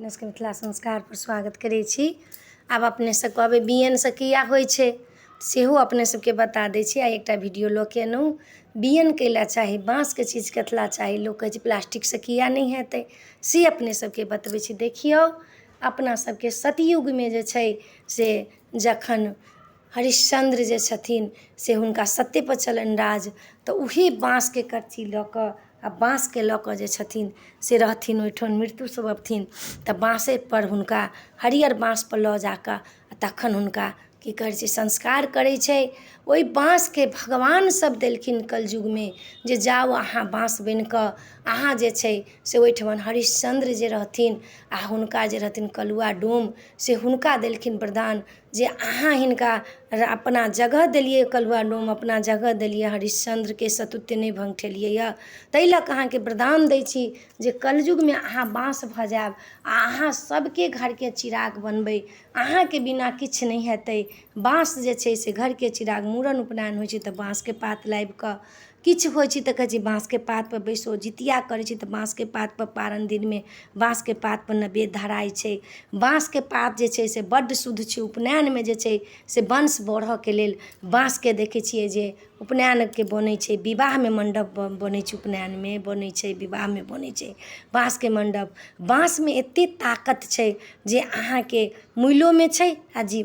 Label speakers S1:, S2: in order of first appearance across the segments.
S1: अपने सबके मिथिला संस्कारपर स्वागत करै छी। आब अपने सब कहबै बियनसँ किया होइ छै, सेहो अपने सबके बता दै छी। आइ एकटा वीडियो लऽ के एलहुँ। बियन कैला चाही, बाँसके चीज कथी चाही? लोक कहै छै प्लास्टिकसँ किया नहि हेतै, से अपने सबके बतबै छी। देखियौ, अपना सबके सतयुगमे जे छै से जखन हरिश्चन्द्र जे छथिन से हुनका सत्यपर छलनि राज, तऽ उएह बाँसके करची लऽ कऽ आ बाँसके लऽ कऽ जे छथिन से रहथिन ओहिठाम। मृत्यु सभ अबथिन तऽ बाँसेपर हुनका हरियर बाँसपर लऽ जा कऽ आ तखन हुनका की कहै छै, संस्कार करै छै। ओहि बाँसके भगवान सभ देलखिन कलयुगमे जे जाउ अहाँ बाँस बनि कऽ अहाँ जे छै से ओहिठमन हरिश्चन्द्र जे रहथिन आ हुनका जे रहथिन कलुआ डोम, से हुनका देलखिन वरदान जे अहाँ हिनका अपना जगह देलियै, कलुआ डोम अपना जगह देलियै, हरिश्चन्द्रके सतुत्व नहि भङ्गठेलियै यए, ताहि लऽ कऽ अहाँके वरदान दै छी जे कलयुगमे अहाँ बाँस भऽ जायब आ अहाँ सभके घरके चिराग बनबै, अहाँके बिना किछु नहि हेतै। बाँस जे छै से घरके चिराग। मूड़न उपनयन होइ छै तऽ बाँसके पात लाबि कऽ, किछु होइ छै तऽ कहै छै बाँसके पातपर बैसो, जितिया करै छै तऽ बाँसके पातपर, पारन दिनमे बाँसके पातपर नैवेद्य धराइ छै। बाँसके पात जे छै से बड्ड शुद्ध छै। उपनयनमे जे छै से वंश बढ़यके लेल बाँसके देखै छियै जे उपनयनके बनै छै, विवाहमे मण्डप बनै छै, उपनयनमे बनै छै, विवाहमे बनै छै बाँसके मण्डप। बाँसमे एतेक ताकत छै जे अहाँके मुइलोमे छै आ जी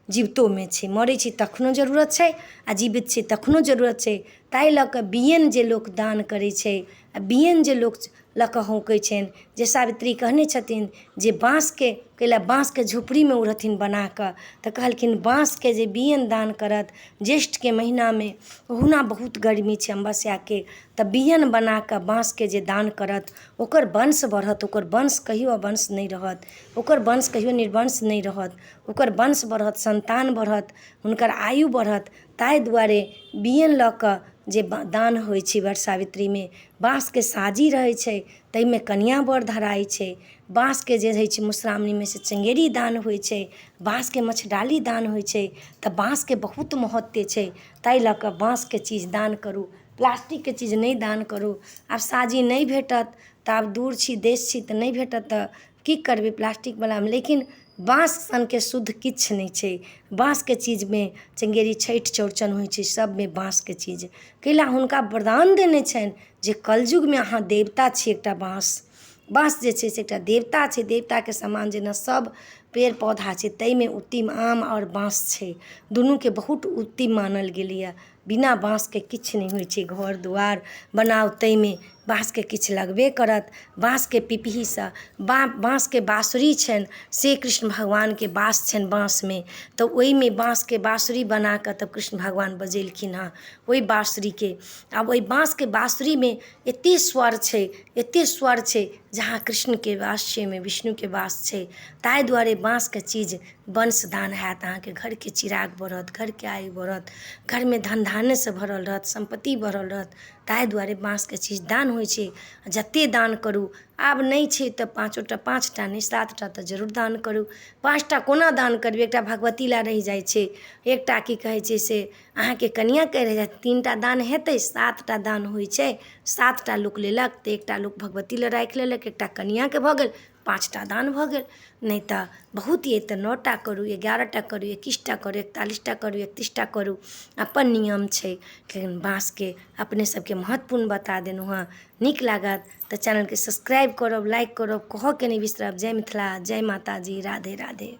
S1: जीवितोमे छै। मरै छै तखनो जरूरत छै आ जीवित छै तखनो जरूरत छै। ताहि लऽ कऽ बियैन जे लोक दान करै छै आ बियैन जे लोक लऽ कऽ हौँकै छनि, जे सावित्री कहने छथिन जे बाँसके कैला बाँसके झोपड़ीमे ओ रहथिन बना कऽ, तऽ कहलखिन बाँसके जे बियैन दान करत ज्येष्ठके महीनामे, ओहुना बहुत गर्मी छै अमावस्याके, तऽ बियैन बना कऽ बाँसके जे दान करत ओकर वंश बढ़त, ओकर वंश कहियो अवंश नहि रहत, ओकर वंश कहियो निर्वंश नहि रहत, ओकर वंश बढ़त, सन्तान बढ़त, हुनकर आयु बढ़त। ताहि दुआरे बियैन लऽ कऽ जे दान होइ छै वट सावित्रीमे, बाँसके साजी रहै छै, ताहिमे कनिआँ बर धराइ छै। बाँसके जे होइ छै मधुश्रावणीमे से चङ्गेरी दान होइ छै, बाँसके मच्छरडाली दान होइ छै। तऽ बाँसके बहुत महत्व छै, ताहि लऽ कऽ बाँसके चीज दान करू, प्लास्टिकके चीज नहि दान करू। आब साजी नहि भेटत तऽ आब दूर छी, देश छी, तऽ नहि भेटत तऽ की करबै प्लास्टिकवलामे, लेकिन बाँस सनके शुद्ध किछु नहि छै। बाँसके चीजमे चङ्गेरी, छठि, चौरचन होइ छै, सभमे बाँसके चीज कैला हुनका वरदान देने छनि जे कलयुगमे अहाँ देवता छी। एकटा बाँस, बाँस जे छै से एकटा देवता छै, देवताके समान। जेना सभ पेड़ पौधा छै ताहिमे उत्तम आम आओर बाँस छै, दुनूके बहुत उत्तम मानल गेलैए। बिना बाँसके किछु नहि होइ छै। घर दुआरि बनाउ ताहिमे बाँसके किछु लगबे करत। बाँसके पिपहीसँ बाँसके बाँसुरी छनि, से कृष्ण भगवानके वास छनि बाँसमे, तऽ ओहिमे बाँसके बाँसुरी बना कऽ तब कृष्ण भगवान बजेलखिन हँ ओहि बाँसुरीके। आब ओहि बाँसके बाँसुरीमे एतेक स्वर छै, एतेक स्वर छै, जहाँ कृष्णके वास छै ओहिमे विष्णुके वास छै। ताहि दुआरे बाँसके चीज वंशदान हैत, अहाँके घरके चिराग बढ़त, घरके आयु बढ़त, घरमे धन धान्यसँ भरल रहत, सम्पत्ति बढ़ल रहत। ताहि दुआरे बाँसके चीज दान होइ छै। जतेक दान करू, आब नहि छै तऽ पाँचो टा, पाँच टा नहि, सात टा तऽ जरूर दान करू। पाँच टा कोना दान करबै? एकटा भगवती लए रहि जाइ छै, एकटा की कहै छै से अहाँके कनिआँके रहि जायत, 3 टा दान हेतै। सात टा दान होइ छै। सात टा लोक लेलक तऽ एकटा लोक भगवती लए राखि लेलक, एकटा कनिआँके भऽ गेल, 5 टा दान भऽ गेल। नहि तऽ बहुत अइ तऽ 9 टा करू, 11 टा करू, 21 टा करू, 41 टा करू, 31 टा करू, अपन नियम छै। लेकिन बाँसके अपने सबके महत्वपूर्ण बता देलहुँ हँ। नीक लागत तऽ चैनलके सब्सक्राइब करब, लाइक करब, कहऽके नहि बिसरब। जय मिथिला, जय माताजी, राधे राधे।